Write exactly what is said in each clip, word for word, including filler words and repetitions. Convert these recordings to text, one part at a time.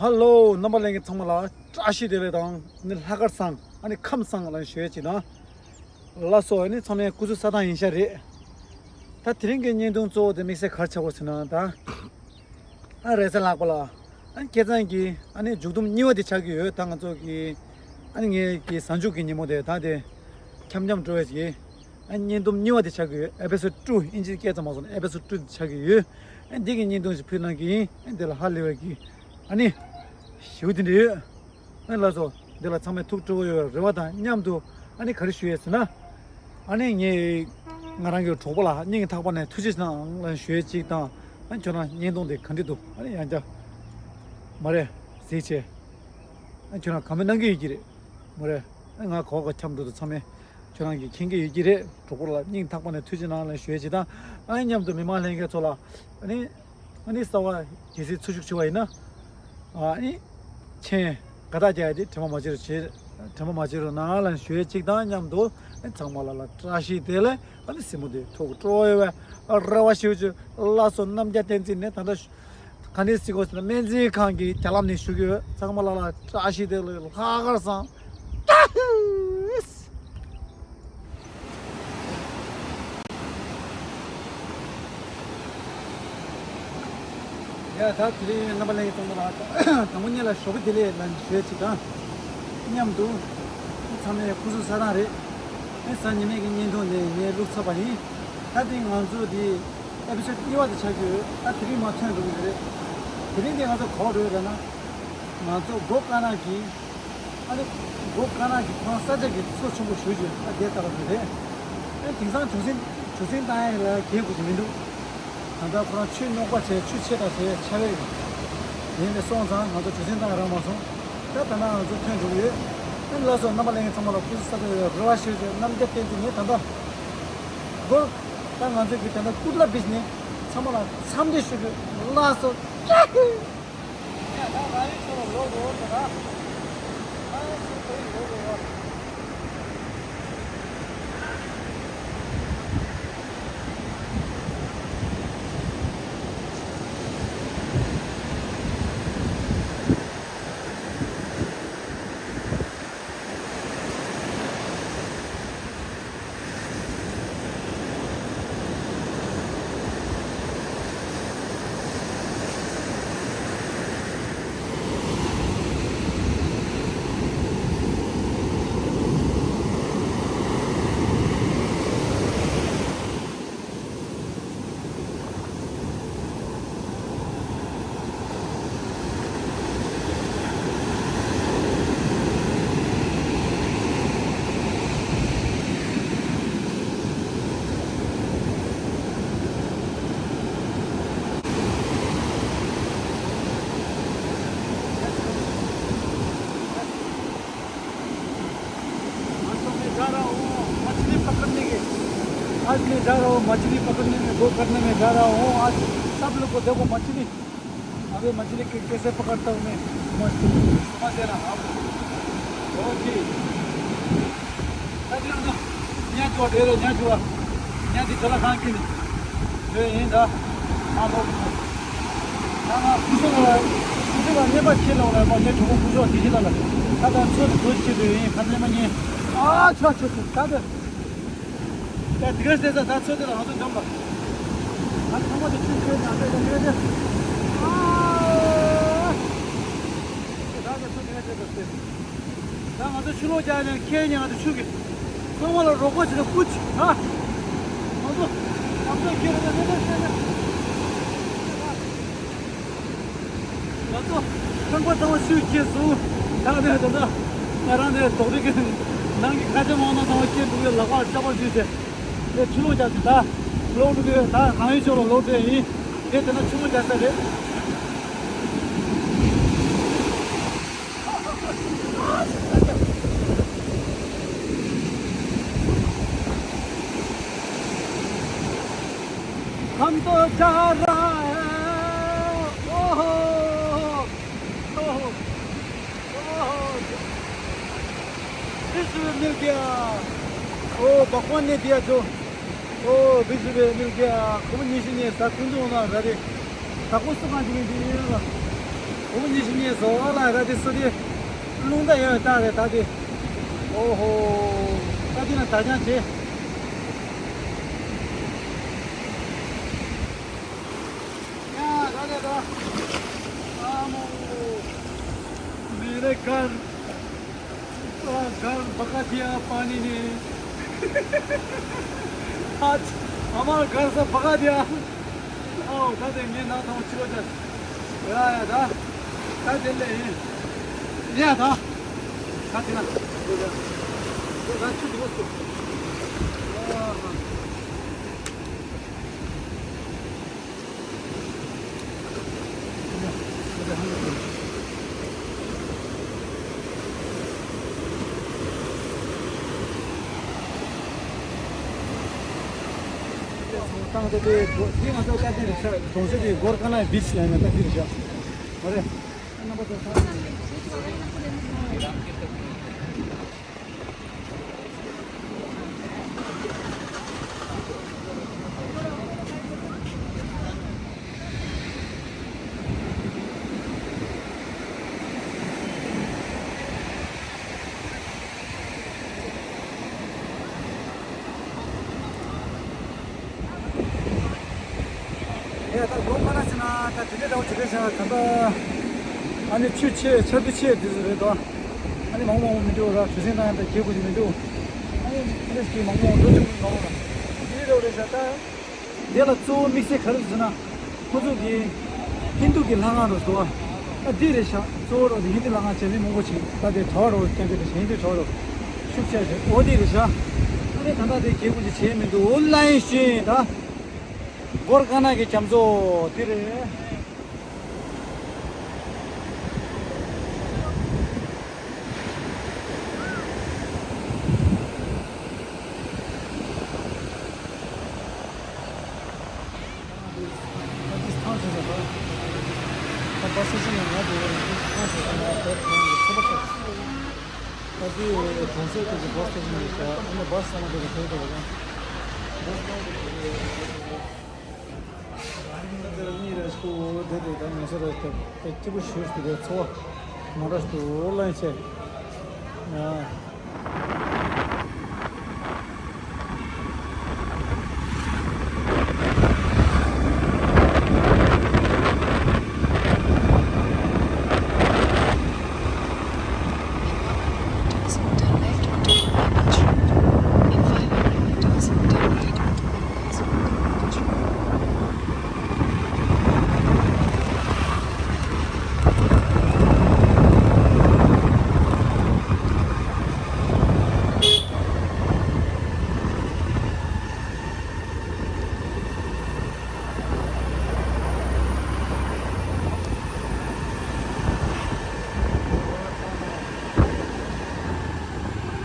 ཧ་ལོ། རྣམ་པ་ལྷན་རྒྱས་ཚང་མ་ལ་བཀྲ་ཤིས་བདེ་ལེགས་དང་། ཨ་ནི་ལྷག་དཀར་བཟང་། ཨ་ནི་ཁམས་བཟང་ལ་ཞུ་ཡས་ཅིག་དང་། ལགས་སོ། ཨ་ནི་ཚང་མའི་སྐུ་གཟུགས་གསལ་ཐང་ཡིན་ཤག་རེད། ད་དེ་རིང་གི་བརྙན་ཐུང་གཙོ་བོ་དེ་དམིགས་བསལ་ག་རེ་ཆགས་ཀྱི་ཡོད་ཟེར་ན། ད་ཨ་རེ་ས་ལགས་པ་ལ། ཨ་ནི་ཁྱེད་ཚང་གི་ཨ་ནི་མཇུག་སྡོམ་གཉིས་པ་དེ་ཆགས་ཀྱི་ཡོད། ད་ང་ཚོ་གི་ཨ་ནི་ངའི་གི་གཟའ་མཇུག་གི་ཉིན་མོ་དེ། ད་དེ་འཁྱམ་འཁྱམ་འགྲོ་བས་ཀྱི། ཨ་བརྙན་ཐུང་གཉིས་པ་དེ་ཆགས་ཀྱི་ཡོད། ཨེ་པི་སོ་ཌི་ཊུ། ཨིན་ཇི་སྐད་ཙམ་མ་སོང་ན་ཨེ་པི་སོ་ཌི་ཊུ་དེ་ཆགས་ཀྱི་ཡོད། ཨ་འདི་གི་བརྙན་ཐུང་ཞིག་ཕུལ་གནང་གི་ཡིན། ཨ་འདི་ལ་ཧ་ལས་པའི་གི་ཨ་ནི་ཞེ་པོ་དེ་འདྲ་ཡོད། ཨ་ལགས་སོ། འདི་ལ་ཚང་མས་ཐུགས་སྤྲོ་བོ་ཡོད་པའི་རེ་བ་དང་མཉམ་དུ། ཨ་ནི་ག་རེ་ཞུ་ཡས་ཟེར་ན། ཨ་ནི་ངས་ང་རང་གི་གྲོགས་པོ་ལ་སྙིང་ཐག་པ་ནས་ཐུགས་རྗེ་གནང་ལ་ཞུ་ཡས་གཅིག་དང་། ཨ་ཁྱོད་རང་བརྙན་ཐུང་དེ་ག་འདྲ་འདུག་ཨ་ནི་ཡང་བསྐྱར་མ་རེད་གཟིགས་བྱས། ཨ་ཁྱོད་རང་ག་མེད་གནང་གི་ཡོད་ཀྱི་རེད། མ་རེད། ཨ་ང་གོ་ག་འཁྱམ་འགྲོ་འདུག་ཚང་མས་ཁྱོད་རང་གིས་མཁྱེན་གྱི་ཡོད་ཀྱི་རེད། གྲོགས་པོ་ལ་སྙིང་ཐག་པ་ནས་ཐུགས་རྗེ་གནང་ལ་ཞུ་ཡས་གཅིག་དང་། ཨ་ནི་མཉམ་དུ་མི་མང་ལྷན་རྒྱས་ཚོ་ལ། ཨ་ནི། ཨ་ནི་གསར་པ་གལ་སྲིད་ཚུར་ཞུགས་བྱས་པ་ཡིན་ན། ཨ་ནི་མཆན་དགའ་རྟགས་རྒྱག་ཡ་དེ་དྲན་པ་མ་བརྗེད་རོགས་བྱེད། དྲན་པ་མ་བརྗེད་རོགས་གནང་ལ་ཞུ་ཡས་གཅིག་དང་མཉམ་དུ། ཨ་ཚང་མ་ལ་ལ་བཀྲ་ཤིས་བདེ་ལེགས། ཨ་ནི་སེམས་པ་དེ་ཐུགས་སྤྲོ་བོ་ཡོད་པའི་རེ་བ་ཞུ་རྒྱུ། ལགས་སོ། རྣམ་རྒྱལ་བསྟན་འཛིན་ནས་ད་ལྟ་ག་ནས་གཟིགས་དགོས་ཟེར་ན། སྨན་རྩིས་ཁང་གི་རྒྱ་ལམ་ནས་ཞུ་གི་ཡོད། ཚང་མ་ལ་ལ་བཀྲ་ཤིས་བདེ་ལེགས། ལྷག་དཀར་བཟང་། ཡ་ད་དེ་རིང་རྣམ་པ་ལྷན་རྒྱས་ཚང་མ་ལ་དང་པོ་ཉིད་ལ་ཞོགས་པ་བདེ་ལེགས་ལ་ཞུ་ཡས་གཅིག་དང་། མཉམ་དུ་ཚང་མས་སྐུ་གཟུགས་གསལ་ཐང་རེད། ཨེ་གཟའ་ཉི་མའི་གི་བརྙན་ཐུང་འདི་ངས་བླུགས་ཚར་བ་ཡིན། ད་དེ་ང་ཚོ་འདི་ཨེ་པི་སོ་ཌི་གཉིས་པ་དེ་ཆགས་ཀྱི་ཡོད། ད་དེ་རིང་མར་ཐོན་འགྲོ་གི་རེད། དེ་རིང་འདི་ང་ཚོ་ག་པར་འགྲོ་ཡོད་ལབ་ན། ང་ཚོ་སྒོ་དཀར་ནག་གི། ཨ་ནི་སྒོ་དཀར་ནག་གི་ཁོ་རང་ས་ཆ་གི་མཚོ་ཆེན་པོ་ཞེ་པོ་ཅིག་ཨ་དེ་ལྟ་བུ་དེ་རེད། ཨ་དེང་སང་གྲུ་གཟིངས་གྲུ་གཟིངས་བཏང་ཡ་ལ་གལ་དགོས་ཀྱི་མི་འདུག་ད་ལྟ་ཁོ་རང་ཆུ་རྙོག་པ་བྱས། ཆུ་ཆེ་དྲགས་བྱས་ཆགས་ཡོད་ཀྱི། ཡིན་པས་སོང་ཙང་ང་ཚོ་གྲུ་གཟིངས་བཏང་ཡ་རག་མ་སོང་། ད་ད་ནང་ང་ཚོ་ཐོན་འགྲོ་གི་ཡོད། ཨ་ལགས་སོ། རྣམ་པ་ལྷན་རྒྱས་ཚང་མ་ལ་སྐུ་གཟུགས་གསལ་ཐང་ཡོད་པའི་རེ་བ་ཞུ་རྒྱུ། རྣམ་རྒྱལ་བསྟན་འཛིན་ནས་ད་ལྟ་སྒོར། ད་ང་ཚོ་གི་ད་ལྟ་ཀུ་ལ་བིས་ནས་ཚང་མ་ལ་འཚམས་འདྲི་ཞུ་རྒྱུ། ལགས་སོ། आज मैं जा रहा हूँ मछली पकड़ने के। आज मैं जा रहा हूँ मछली पकड़ने में, गो करने में जा रहा हूँ। आज सब लोग को देखो मछली। अबे मछली के कैसे पकड़ता हूँ मैं। मस्त। समझ गया ना आप? बहुत ही। ཉ་ཇུ་བ་དེ་རེད། ཉ་ཇུ་བ། ཉ་འདི་ཇ་ལ་ཁང་གི་ནི། དེ་ཡིན་ད། ཨ་ལོ། ད་ང་སྐུ་ཞབས་ལ། སྐུ་ཞབས་ལ་གནས་པ་ཁྱེད་ལ་ལ་མ་ངའི་གྲོགས་པོ་སྐུ་ཞབས་དེ་ཁྱེད་ལ་ལ། ད་ད་ཚོད་ཚོད་ཆེད་དུ་ཡིན། ཁ་ནས་མ་ཉན། ཨ་ཆོ་ཆོ་ཆོ། ད་ད། ད་དེ་ག་ཟེར་ས། ད་ཚོད་དེ་ལ་ང་ཚོ་འཇོམས་པ། ང་ཚང་མ་དེ་ཆུ་ཁྱེར་ནས་ཨ་འདྲ་འདྲ་འདྲ། ཨ། ད་ང་ཚོ་ཆུ་ལོག་རྒྱག་ནས་ཁྱེར་ནས་ང་ཚོ་ཆུ་གི་ཚང་མ་ལ་རོགས་པ་བྱེད་ན་སྐུ་ཅི་ཧ། ང་ཚོ་ང་ཚོ་ཁྱེར་ནས་ནས་ནས་ནས། ང་ཚོ་ཁང་པ་ཚང་མ་ཆུས་ཁྱེར་སོང་། ད་ནས་ད་ལྟ་ང་རང་ནས་རྡོག་རིགས་ཀྱི་ནང་གི་ཁ་ཆེ་མང་ན་ཚང་མ་ཁྱེར་འདུག་གི། ལག་པ་ལྕགས་པ་འཇུས་ཏེ། དེ་ཆུ་ལོག་རྒྱག་ཅིག་ད་ལོག་འགྲོ་གི་ཡོད། ད་རང་ཡུལ་ཕྱོགས་ལ་ལོག་འགྲོ་ཡིན། དེ་དེ་ན་ཆུ་མོ་རྒྱག་ས་རེད། हम तो जा रहा है। ओहो, ओहो, ओहो। विश्व मिल गया। ओ, भगवान ने दिया जो। ओ, विश्व मिल गया। ཁོ་མོ་ཉི་ཤུ་ཉི་ཤུ་ད་ཀུན་ཏུ་འོང་ན་ར་རེད། ད་ཁོ་སུ་གང་ཞིག་ཡིན་དེ་ཡིན་ལ། བུ་མོ་ཉི་ཤུ་གཉིས་བཟོ་བ་ལ་ད་དེ་སུ་དེ་རླུང་རྟ་ཡོད་ད་རེད་ད་དེ། ཨོ་ཧོ། ད་དེ་ན་ད་ཅང་བྱེད། ཡ་ད་དེ་ད། ཨ་མོ། མེ་རེ་གར། घर बगा दिया पानी ने। आज हमारा घर से भगा दिया। आओ, दादा, मैं ना था, उछलो जा। या, या, दा। दा, दे ले। या, दा। दा, दे ना। दे ना। दे ना, छुट्टी मत करो। हाँ, हाँ। ཏང་དེ་དེ་དེ་ང་ཚོ་ལྟ་དེ་རེད་ཤག་གྲོང་གསེབ་དེ་སྒོར་ཁ་ན་བིས་ཡང་ན་ལྟ་དེ་རེད་ཤག་མ་རེད། རྣམ་པ་ཚོ་ཚང་མ། ཡ་ད་སྒོ་ཁ་ན་ཟེར་ན་ད་དེ་འདྲའི་འདྲ་བོ་བྱེད་དུས་ཟེར་ན་ད་ལྟ་ཨ་ནི་ཆུ་ཆེ་ཆར་དུས་ཆེ་དུས་སུ་རེད་དོ། ཨ་ནི་མང་པོ་མང་པོ་མི་འགྲོ་ར་གྲུ་གཟིངས་ནང་ཡང་ད་རྒྱལ་དགོས་ཀྱི་མི་འདུག་ཨ་ནི་ཨ་ནི་ཞིག་མང་པོ་འགྲོ་ཆོག་གི་མ་རེད། དེ་འདྲ་བོ་རེད་ཟེར་ད། དེ་ལ་གཙོ་བོ་དམིགས་བསལ་ག་རེ་ཟེར་ན། ཁོ་ཚོ་གི་ཧིན་དུ་གི་ལྷ་ཁང་རུ་འདུག་ཨ། ཨ་འདི་རེད་ཤག་གཙོ་བོ་རུ་ཧིན་དུ་ལྷ་ཁང་བྱས་ནས་མང་པོ་ཞིག་ད་དེ་གྲྭ་བ་རུ་སྐྱོན་བརྗོད་དེ་ཧིན་དུ་གྲྭ་བ་རུ་ཤུགས་ཆེ་ཞིག་འོ་དེ་རེད་ཤག་ཨ་ནི་ད་ལྟ་དེ་རྒྱལ་སྒོ་ཞིག་བྱས་མི་འདུག་འོ་ལ་ཡིན་ཤིན་ད། སྒོར་ཁ་ན་གི་རྒྱ་མཚོ་དེ་རེད། གཉིས་རེ་སྐུ་དེ་དེ་ད་ངེས་ས་རེད་དེ་སྐྱིད་པོ་ཞུས་ཏེ་དེ་ཚོ་མ་འདྲ་ཞུ་ལན་ཆེ།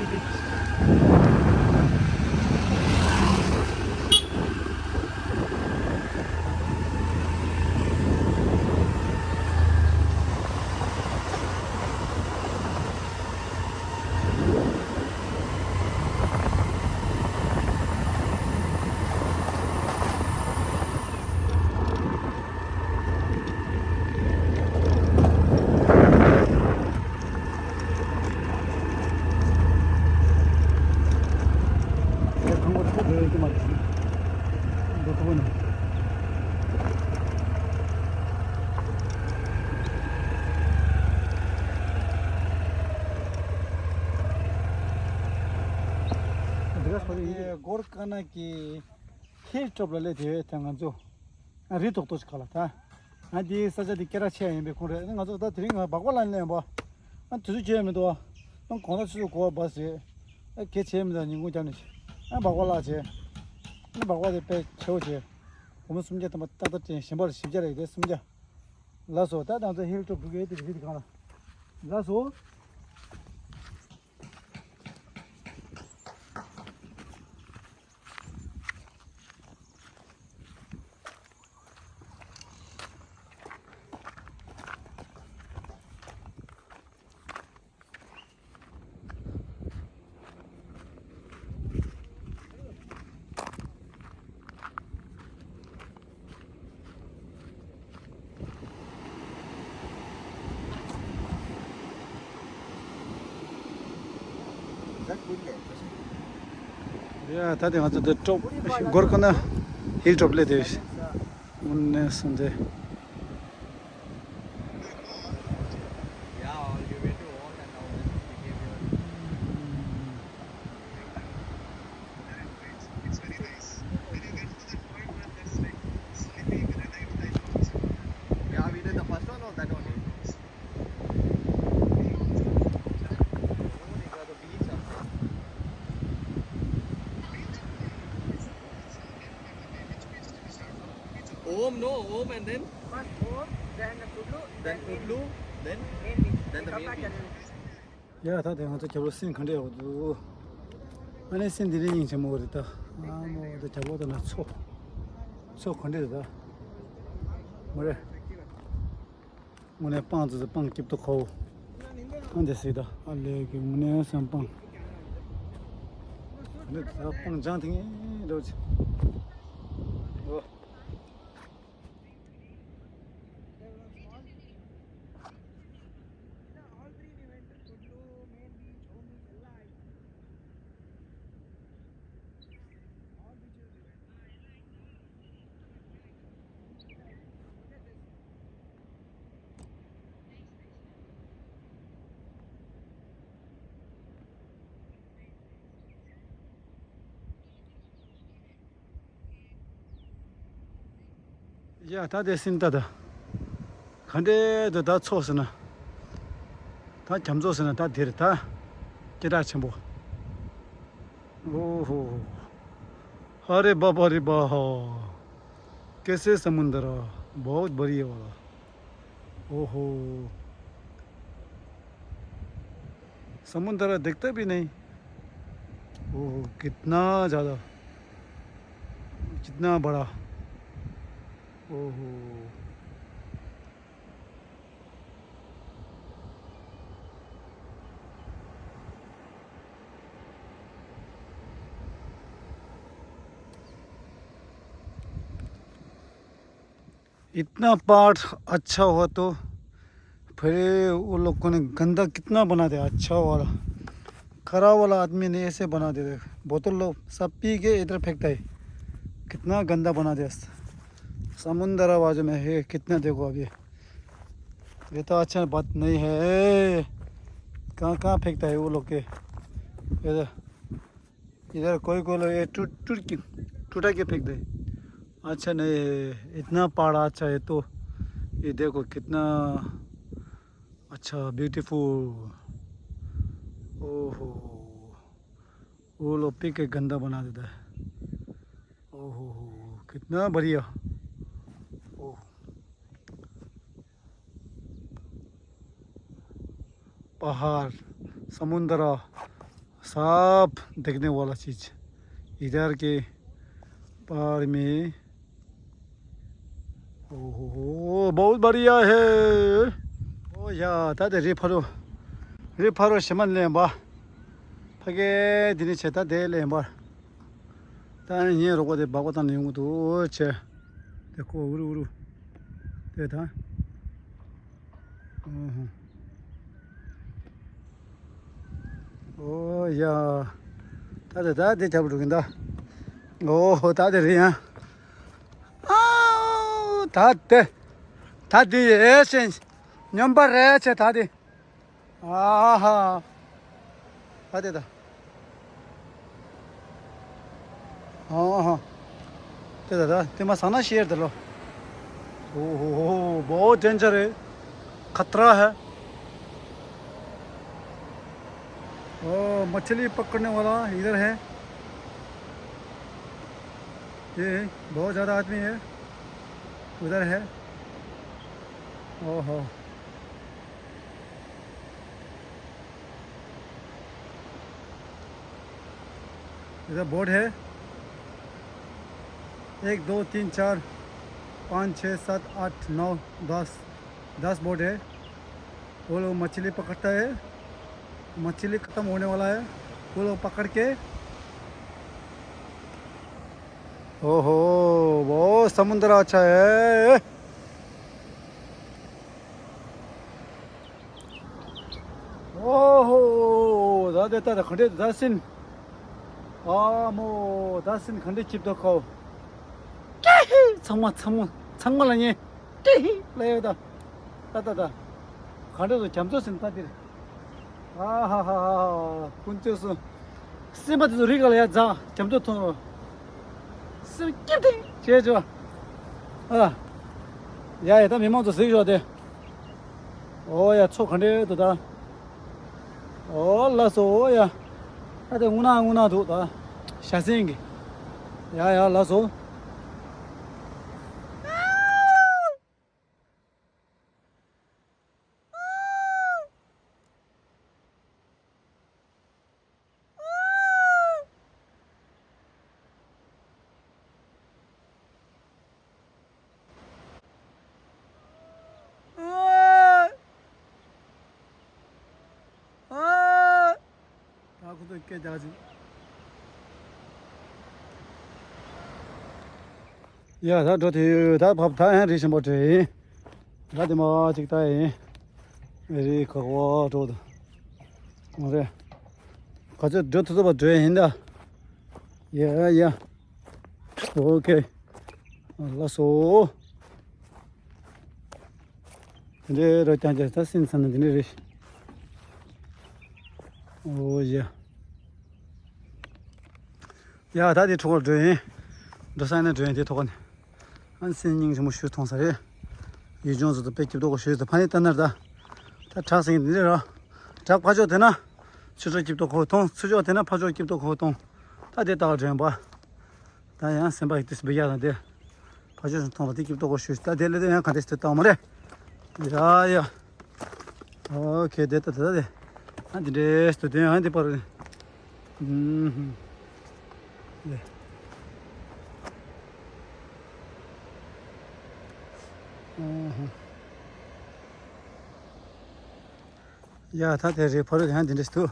འདི་ག་ས་རེད། སྒོར་དཀར་ནག་གི་ཧིལ་ཊོབ་ལ་སླེབས་དེ་བས་ད་ང་ཚོ་ཨ་རི་ཐོག་ཐོག་ཅིག་ག་ལ་ད་ང་འདིའི་ས་ཆ་འདི་སྐད་གྲགས་ཆེ་ཡིན་པའི་ཁོང་རེད། ང་ཚོ་ད་དེ་རིང་ང་སྦག་སྦག་ལ་སླེབས་པ་ཨ་དུས་ཚོད་བརྗེད་མི་འདུག་ཨ་དགོང་དག་ཆུ་ཚོད་དགུ་པ་བ་ཟེར་ཨ་གལ་ཆེ་མི་འདུག་ཉིན་གུང་རྒྱབ་ནས་ཨ་སྦག་སྦག་ལ་བྱས་ཨ་སྦག་སྦག་དེ་དཔེ་ཆེ་བོ་བྱས་སྒོར་མོ་སུམ་བརྒྱ་ཐམ་པ་ཏག་ཏག་སྤྲད། གཞན་པ་ལ་བཞི་བརྒྱ་རེད་དེ་སུམ་བརྒྱ། ལགས་སོ། ད་ང་ཚོ་ཧིལ་ཊོབ་འགྲོ་གི་ཡོད་དེ་རི་དེ་གང་ལ། ལགས་སོ། ཡ་ད་དེ་ང་ཚོ་འདི་ཊོབ་སྒོར་ཁོ་ན་ཧིལ་ཊོབ་སླེབས་དེ་དངོས་གནས་སོང་དེ། Om, no, Om and then? First Om, then Kudlu, then Kudlu, then then the main beach. ཡ་ད་དེ་ང་ཚོ་རྒྱབ་ལོགས་སེམས་ག་འདྲ་ཡག་པོ་འདུག་ཨ་ནི་སེམས་འདི་རིང་སྙིང་རྗེ་མོ་རེད་ད། ཨ་མོ་ད་རྒྱབ་ལོགས་ད་ན་མཚོ། མཚོ་ག་འདྲ་རེད་ད། མོ་རེད། དངོས་གནས་སྤང་ཙི་ཙི་སྤང་སྐྱིད་པོ་ཁོ། ཨ་འདི་སྲིད་ད་ཨ་ལས་ཀྱི་དངོས་གནས་སེམས་སྤང་། ཨ་ནི་ད་སྤང་ལྗང་ཐིང་ངེ་འགྲོ་ཅི། ཨོ། ཡ་ད་དེ་སེམས་ད་ད། ག་འདྲའི་འདུག་ད་མཚོ་ཟེར་ན། ད་རྒྱ་མཚོ་ཟེར་ན་ད་འདིར་ད། སྐད་གྲགས་ཆེན་པོ། ཨོ་ཧོ། ཧ་རེ་བ་བ་རེ་བ་ཧ། कैसे समुंदर बहुत बड़ी है वाला। ओहो। समुंदर देखते भी नहीं। ओहो, कितना ज़्यादा, कितना बड़ा। ओहो। इतना पहाड़ अच्छा हुआ तो फिर वो लोग को ने गंदा कितना बना दे। अच्छा वाला खरा वाला आदमी ने ऐसे बना दे। बोतल लोग सब पी के इधर फेंकता है। कितना गंदा बना दे। समुंदर आवाज में है कितना। देखो अभी ये तो अच्छा बात नहीं है। कहाँ कहाँ फेंकता है वो लोग के। इधर इधर कोई कोई लोग ये टूट टूट के टूटा के फेंक दे। अच्छा नहीं है इतना पहाड़ अच्छा है तो। ये देखो कितना अच्छा ब्यूटीफुल। ओहो। वो लोग पी के गंदा बना देता है। ओहो हो, कितना बढ़िया। ओह। पहाड़, समुंदर, सब देखने वाला चीज इधर के पहाड़ में। ओहो हो, बहुत बढ़िया है। ओ या, ད་དེ་རི་ཕ་རོ། རི་ཕ་རོ་ཞེ་མ་ལེན་པ། ཕ་གི་དེ་ནི་ཆེ་ད་དེ་ལེན་པ། ད་ངའི་རོགས་པ་དེ་སྦག་སྦག་བཏང་ནས་ཡོང་གི་འདུག་ཨོ་ཆེ། དེ་ཁོ་འུ་རུ་འུ་རུ། དེ་ད། ཨོ་ཧོ། ཨོ་ཡ། ད་དེ་ད་དེ་རྒྱབ་འགྲོ་གིན་ད། ཨོ་ཧོ་ད་དེ་རེད་ཡ། ཨའོ་ད་དེ། ད་དེ་ཨེ་ཤེ། སྨྱོན་པ་རེད་ཆེ་ད་དེ། ཨ་ཧ། ད་དེ་ད། ཨ་ཧ། དེ་ད་ད་དེ་མ་ས་ན་ཤེར་དེ་ལོ། ओहो हो, बहुत डेंजर है, खतरा है। ओ, मछली पकड़ने वाला इधर है। ये बहुत ज़्यादा आदमी है, उधर है। ओहो। इधर बोट है, एक, दो, तीन, चार, पाँच, छः, सात, आठ, नौ, दस, दस बोट है। वो लोग मछली पकड़ता है, मछली ख़त्म होने वाला है, वो लोग पकड़ के। ओहो, बहुत समुद्र अच्छा है। ओहो, दा ད་ད་ག་འདྲས་ད་སིན། ཨ་མོ་ད་སིན་ག་འདྲས་ཅིབ་ཏོ་ཁོ། ཀྲེ་ཧི། ཚང་མ་ཚང་མ་ཚང་མ་ལ་ཉན། ཀྲེ་ཧི་ལ་ཡོད་ད། ད་ད་ད། ག་འདྲས་སོ་རྒྱ་མཚོ་སིན་ད་འདིར། ཨ་ཧ་ཧ་ཧ་ཧ། ཀུན་སྤྱོད་སོ། སེམས་པ་དེ་ཚོ་རིག་ག་ལ་ཡ་རྒྱ་མཚོ་མཐོང་རོ། སེམས་སྐྱིད་དེ་བྱས་བྱོས། ཨ། ཡ་ཡ་ད་མི་མང་ཚོ་གཟིགས་ཤོག་དེ། ཨོ་ཡ་མཚོ་ག་འདྲས་འདུག་ད། ཨོ་ལགས་སོ་ཨོ་ཡ། ཨ་དེ་རྔུལ་ནག་རྔུལ་ནག་འདུག་ད། ཞ་སེང་གི། ཡ་ཡ་ལགས་སོ། ད་ཁོ་ཚོ་སྐད་རྒྱག་ཅིག་ཡ་ད་འགྲོ་དུས་ད་བབ་ད་ཡང་རི་ཆེན་པོ་འགྲོ་ཡིན། ད་དེ་མ་ཅིག་ད་ཡིན། རི་ཁ་བ་འགྲོ་དང་། མ་རེད། ག་ཚོད་འགྲོ་ཐུབ་ཐུབ་པ་འགྲོ་ཡིན་ད། ཡ་ཡ། ཨོ་ཁེ། ལགས་སོ། དེ་འདྲའི་རོ་རྐྱང་རྐྱང་ད་སིན་ཚ་ན་དེ་འདྲའི་རེད། ཨོ་ཡ། ཡ་ད་དེ་ཐོག་ཁར་འགྲོ་ཡིན། འགྲོ་ས་ཡིན་ན་འགྲོ་ཡིན་དེ་ཐོག་ཁ་ནས། ཨ་ནི་སེམས་སྙིང་རྗེ་མོ་ཞུ་ཐོང་ས་རེད། ཡུལ་ལྗོངས་ཚོ་དང་དཔེ་སྐྱིད་པོ་ཞུ་ད་ཕ་ནི་ལྟ་ན་ར་ད། ད་བྲག་སེང་འདི་རེད་ར། བྲག་ཕ་ཕྱོགས་དེ་ན། ཆུ་ཕྱོགས་སྐྱིད་པོ་ཁོ་མཐོང་ཚུར་ཕྱོགས་དེ་ན་ཕ་ཕྱོགས་སྐྱིད་པོ་ཁོ་མཐོང་། ད་དེ་ལྟ་བ་དྲན་པ། ད་ཡང་སེམས་པ་ཞིག་ཏུ་སྦི་ཡག་དང་དེ། ཕ་ཆོས་སུ་མཐོང་བ་དེ་སྐྱིད་པོ་ཞུ་ད་དེ་ལས་དེ་ཡང་ག་འདྲས་སུ་བཏང་མ་རེད། ཡ་ཡ། ཨོ་ཁེ་དེ་ད་ད་དེ། ཨ་འདི་འདྲས་སུ་དེ་ཡང་འདི་པར། ཨུམ། ཡ། ཨུམ། ཡ་ད་དེ་རེད་ཕ་རོལ་ཡང་འདི་འདྲས་འདུག་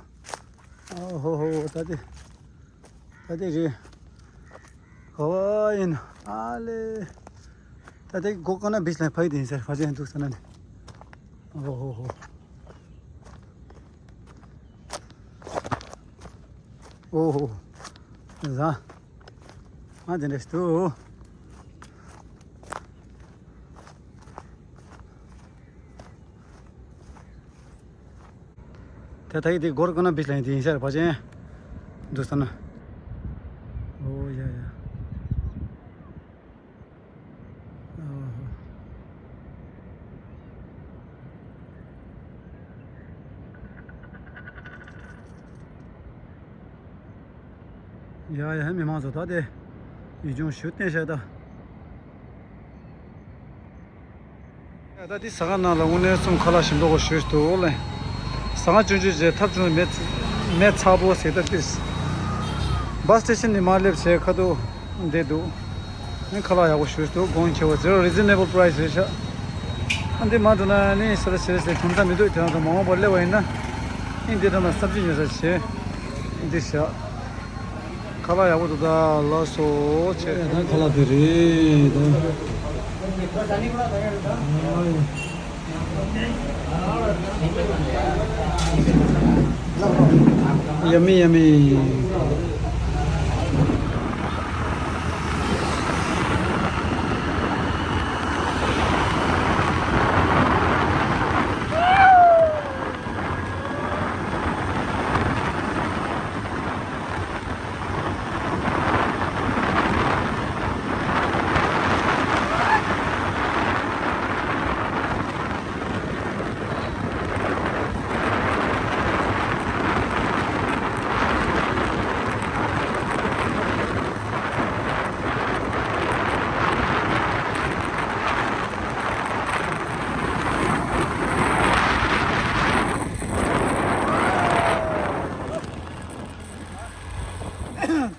ཨོ་ཧོ་ཧོ་ད་དེ། ད་དེ་རེད། ག་བ་ཡིན་ཨ་ལེ། ད་དེ་སྒོ་ཀ་ན་བིས་ལ་ཕ་ཡི་དེ་ཡིན་ཟེར་ཕ་ཅན་འདུག་ས་ན་ནི། ཨོ་ཧོ་ཧོ། ཨོ་ཧོ། ཟ། ཨ་དེ་འདྲས་འདུག་ད་ད་ཡི་དེ་སྒོར་ཀ་ན་བིས་ལ་ཡིན་དེ་ཡིན་ཤར་བ་ཅན། འདུག་ས་ན། ཨོ་ཡ་ཡ། ཨོ། ཡ་ཡ་མི་མང་ཚོ་ད་དེ། ཡུལ་ལྗོངས་ཞུ་བསྟན་ཤག་ད། ད་འདི་ཟ་ཁང་ནང་ལ་དངོས་གནས་གསུམ་ཁ་ལག་ཞིམ་མདོག་གོ་ཞུས་འདུག་ལེ། ཟ་ཁང་ཆུང་ཆུང་བྱས་ཐབས་བྱུང་མེད་མེད་ཚ་པོ་ཟེར་ད་ཏིས། བ་སི་ཊེ་ཤན་ནས་མར་སླེབས་བྱས་ཁ་ཐུག་འདི་འདུག་ནི་ཁ་ལག་ཡག་པོ་ཞུས་འདུག་གོང་ཆེ་བ་ཟེར་རི་ཛི་ནེ་བལ་པ་རའི་སི་རེད་ཤག་ཨ་འདི་མ་འདུག་ན་ནི་ས་ད་ཟེར་ཟེར་ཁྱོང་ཚ་མི་འདུག་དེ་རང་ཚོ་མ་འོངས་པར་སླེབས་པ་ཡིན་ན། ཨིན་འདི་འདྲ་ན་སབ་ཇི་ཉོ་ས་བྱས། འདི་ཤག་ཁ་ལག་ཡག་པོ་འདུག་ད་ལགས་སོ་ཆེ། ད་ཁ་ལག་དེ་རེད་ད། Yummy, yummy.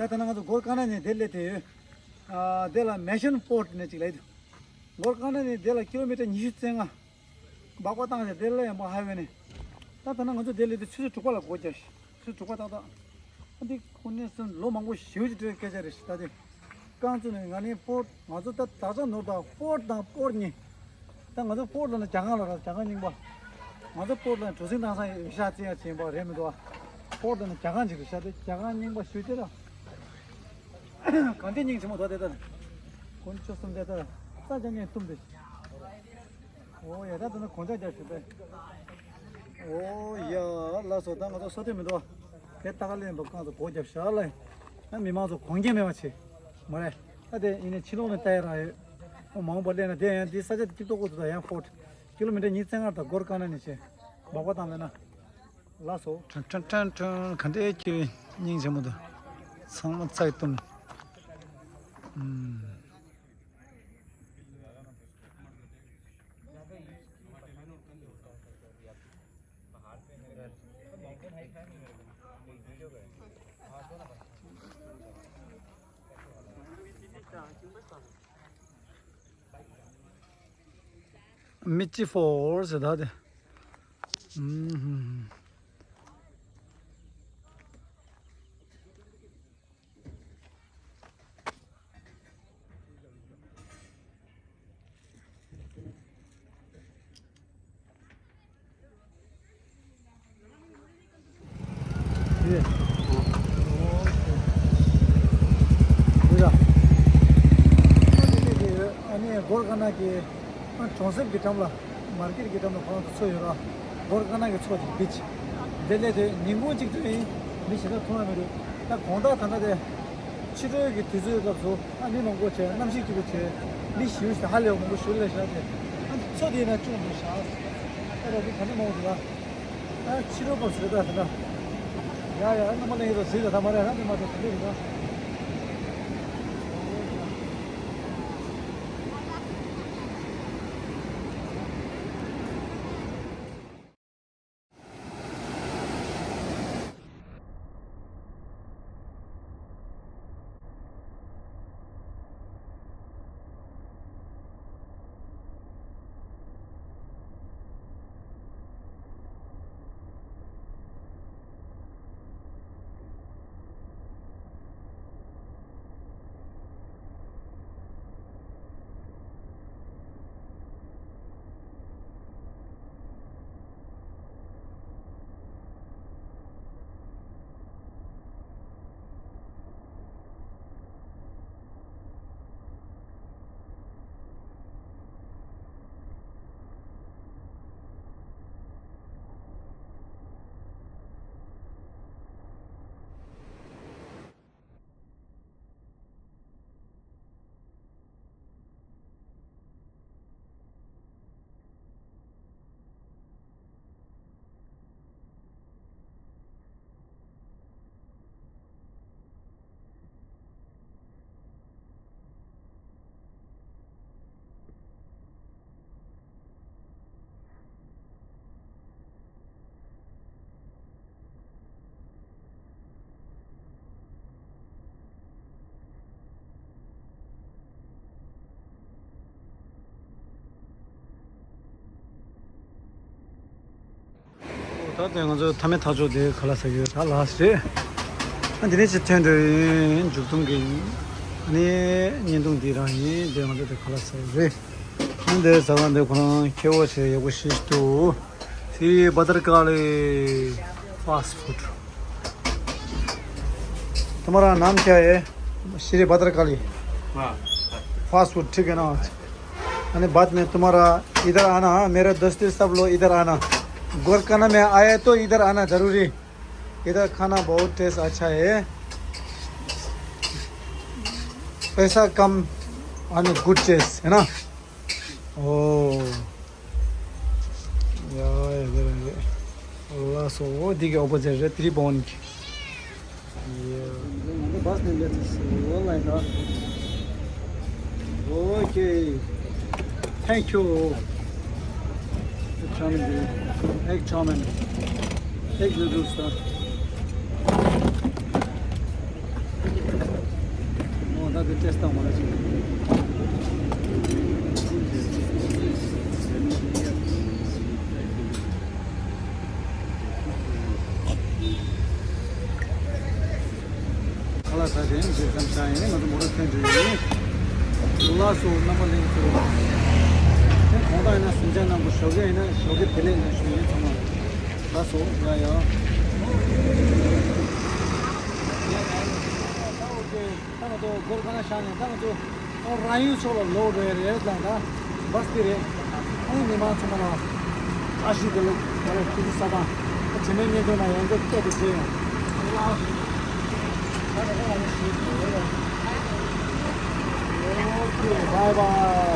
ད་ལྟ་ང་ཚོ་སྒོར་ཀ་ན་ནས་དེ་སླེབས་དེ་ཡོད། ཨ་དེ་ལ་མེ་ཤན་ཕོར་ཊི་ནས་ཅིག་ལབ་ཡོད། སྒོར་ཀ་ན་ནས་དེ་ལ་ཀི་ལོ་མི་ཊར་ཉི་ཤུ་རྩ་ལྔ། སྦག་སྦག་བཏང་ཞིང་དེ་ལ་ཡང་པ་ཧའི་ཝེ་ནས། ད་ད་ན་ང་ཚོ་དེ་ལས་དེ་ཆུ་ཚོད་དྲུག་པ་ལ་སྒོ་རྒྱག་ཤག་ཆུ་ཚོད་དྲུག་པ་ཏག་ཏག་ཨ་འདི་ཁོ་ནས་སོང་ལོ་མང་པོ་ཞེ་པོ་ཅིག་འགྲོ་བའི་སྐད་ཆ་རེད་ཤག་ད་དེ། རྐང་བཙུགས་ནས་ང་ནི་ཕོར་ཊི་ང་ཚོ་ད་ད་ཆ་ནོར་ད་ཕོར་ཊི་དང་པོར་ཊི་གཉིས། ད་ང་ཚོ་ཕོར་ཊི་ལ་ནི་རྒྱ་གར་ལ་ར་རྒྱ་གར་རྙིང་པ། ང་ཚོ་ཕོར་ཊི་ལ་གྲུ་གཟིངས་བཏང་ས་ཡོད་ཤག་ཅི་ཡང་བྱེད་པ་རེད་མི་འདུག་ཨ། ཧྥོར་ཌི་ནི་རྒྱ་གང་ཅིག་རེད་ཤག་དེ་རྒྱ་གང་རྙིང་པ་ཞུ་ཅེ་ར། གང་དེ་རྙིང་ཆེན་མོ་དོ་དེ་ལྟར། དགུན་ཆུ་གསུམ་དེ་ལྟར། ས་ཆ་ངས་བཏུམ་དེ། ཨོ་ཡ་ད་དེ་ནི་གོང་ཆ་རྒྱབ་ཞུ་པས། ཨོ་ཡ་ལགས་སོ། ད་ང་ཚོ་ས་དེ་མི་འདུག་བ། དེ་ལྟ་ག་ལེན་པ་གང་ཚོ་སྒོ་རྒྱབ་ཤག་ལ། ད་མི་མང་ཚོ་གོང་རྒྱ་མེད་པ་བྱེད། མ་རེད། ད་དེ་ཡིན་ནའི་ཕྱི་ལོགས་ནས་ལྟ་ཡ་རང་ཡོད། ཨོ་མང་པོ་སླེབས་ན་དེ་ཡང་དེ་ས་ཆ་དེ་སྐྱིད་ཏོག་ཏོ་འདུག་ད་ཡང་ཧྥོར་ཌི། ཀི་ལོ་མི་ཊར་ཉི་ཤུ་རྩ་ལྔ་དང་སྒོར་ཀ་ན་ནས་བྱས། སྦག་སྦག་བཏང་ལེ་ན། ལགས་སོ། ཁྲན་ཁྲན་ཁྲན་ཁྲན། ག་འདྲའི་ཁྱོད་སྙིང་རྗེ་མོ་འདུག་ཚང་མ་ཚ་གི་བཏུམ། ཨུམ། མི་ཅི་ཧྥོར་ཌི་ཟེར་ད་དེ། ཨུམ། ཨ་ནི་སྒོར་ཀ་ན་གི་གྲོང་གསེབ་ཀྱི་འགྲམ་ལ། མར་ཀེཊ་ཀྱི་འགྲམ་ལ་ཁོ་རང་ཚོ་མཚོ་ཡོད་ར། སྒོར་ཀ་ན་གི་མཚོ་དེ་བིཆ། དེ་སླེབས་དུས་ཉིན་གུང་གཅིག་ཏུ་ཡིན། མི་ཞེ་དྲག་མཐོང་ཡ་མི་འདུག་ད་དགོང་དག་ད་ལྟ་དེ། ཕྱི་དྲོའི་གི་དུས་ཚོད་སྐབས་སུ་ཨ་མི་མང་པོ་བྱས། གནམ་གཤིས་སྐྱིད་པོ་བྱས། མི་ཞེ་པོ་ཞིག་ཧ་ལས་པ་མང་པོ་ཞིག་སླེབས་ཤག་དེ། ཨ་མཚོ་དེའི་ནང་ཅུང་འདུག་ཤག་ཨ་རོ་གི་ད་ནི་མང་པོ་འདུག་ལ། ཨ་ཕྱི་དྲོ་སྐབས་སུ་རེད་ད་དེ་འདྲ། ཡ་ཡ། ཨ་རྣམ་པ་ལྷན་རྒྱས་ཚོ་གཟིགས་ད། ད་མ་རེད་ཨ་ནི་མ་དེ་དེ་འདྲ་རེད་ད། ད་ལྟ་ང་ཚོ་མཐའ་མའི་ཐག་གཅོད་དེ་ག་ལ་ཟེར་གྱི་ཡོད། ད་ལགས་རེད། ཨ་འདི་ནས་ཅིག་ཐོན་འགྲོ་ཡིན། མཇུག་སྡོམ་གྱི་ཨ་ནི་བརྙན་ཐུང་འདི་རང་ཡིན། དེ་ང་ཚོ་དེ་ག་ལ་ཟེར་རེད། ཨ་འདི་ཟ་ཁང་འདི་ཁོ་རང་ཁེ་བོ་བྱས་ཡག་པོ་ཞིག་འདུག་དེ་བ་ཏར་ཀ་ལི་ཕཱ་སི་ཕུཌ། तुम्हारा नाम क्या है? श्री भद्रकाली। हाँ। फास्ट फूड, ठीक है ना? अरे बाद में तुम्हारा इधर आना, हाँ, मेरे दोस्ती सब लोग इधर आना। गोरखाना में आए तो इधर आना जरूरी। इधर खाना बहुत टेस्ट अच्छा है। पैसा कम, अरे गुड टेस्ट है ना? ओ। ཡ་ཡ་ཡ་ཡ། ལགས་སོ། འོ་འདི་གི་ཨོ་པོ་ཛིཊ་རེད། ཏི་རི་བྷུ་ཝན་གྱི། ཡ། ང་ཚོ་བྷ་སི་ནས་སླེབས་ཚར་སོང་། ལ་ཡིན་ད། ཨོ་ཁེ། Thank you. Egg chow mein. Egg chow mein. Egg noodles ད། ཨོ་ད་དེ་ཊེསི་བཏང་བ་ལ་ཅིག་ཁ་ལག་ཟ་དེ་ནི་ཟས་ཙམ་ཟ་ཡིན། ང་ཚོ་མོ་ཊ་ཐོན་འགྲོ་ཡིན། ལགས་སོ། རྣམ་པ་ལྷན་རྒྱས་ཚོ། དེ་གང་ལྟར་ཡིན་ན་གཟིམ་འཇག་གནང་དགོས། ཞོགས་ཀས་ཡིན་ན་ཞོགས་ཀས་བདེ་ལེགས་ཡིན་ན་ཞུ་ཡིན་ཚང་མ། ལགས་སོ། ཡ་ཡ། ད་ང་ཚོ་སྒོར་ག་ན་བཞག་ནས་ད་ང་ཚོ་རང་ཡུལ་ཕྱོགས་ལ་ལོག་འགྲོ་ཡ་རེད་ལ། ད་བཱས་འདི་རེད། ཨ་ནི་མི་མང་ཚང་མ་ལ་ཨ་ཤི་དེ་ལ་ད་ལ་ཁྱེད་ཚོ་ས་ཐག་ད་བྱེ་མའི་བརྙན་ཐུང་ན་ཡང་འདི་སྐད་དུ་བརྗེད་ཡོང་། ཨོ་ཁེ། བཱའི་བཱའི།